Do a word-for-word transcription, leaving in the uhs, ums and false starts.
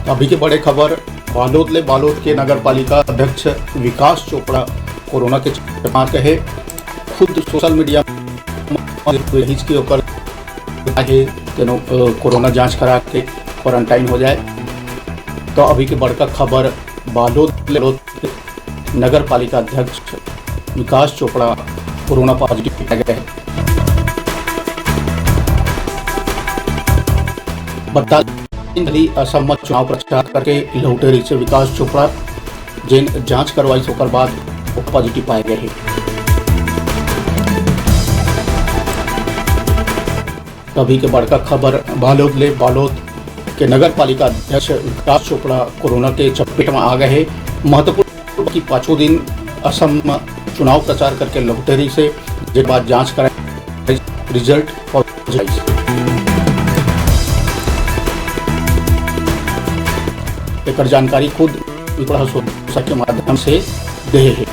अभी के बड़े खबर, बालोद ले। बालोद के नगर पालिका अध्यक्ष विकास चोपड़ा कोरोना के चपेट म आगे हे। खुद सोशल मीडिया म रहिस कि ओकर हे तेनो, अ, कोरोना जांच करा के क्वारंटाइन हो जाए। तो अभी के बड़का खबर, बालोद ले, बालोद के नगर पालिका अध्यक्ष विकास चोपड़ा कोरोना पॉजिटिव पाए गए हे। बता दें, असम म चुनाव प्रचार करके लौटे रहिस हे विकास चोपड़ा, जेन जांच करवाइस, ओकर बाद वो पॉजिटिव पाए गए हे। अभी के बड़का खबर, बालोद ले। बालोद के नगर पालिका अध्यक्ष विकास चोपड़ा कोरोना के चपेट म आ गए हे। महत्वपूर्ण कि पांचों दिन असम म चुनाव प्रचार करके लौटे रहिस हे, जेकर बाद जांच कराए, रिजल्ट पॉजिटिव आइस। एकर जानकारी खुद विकास चोपड़ा के माध्यम से दे हे।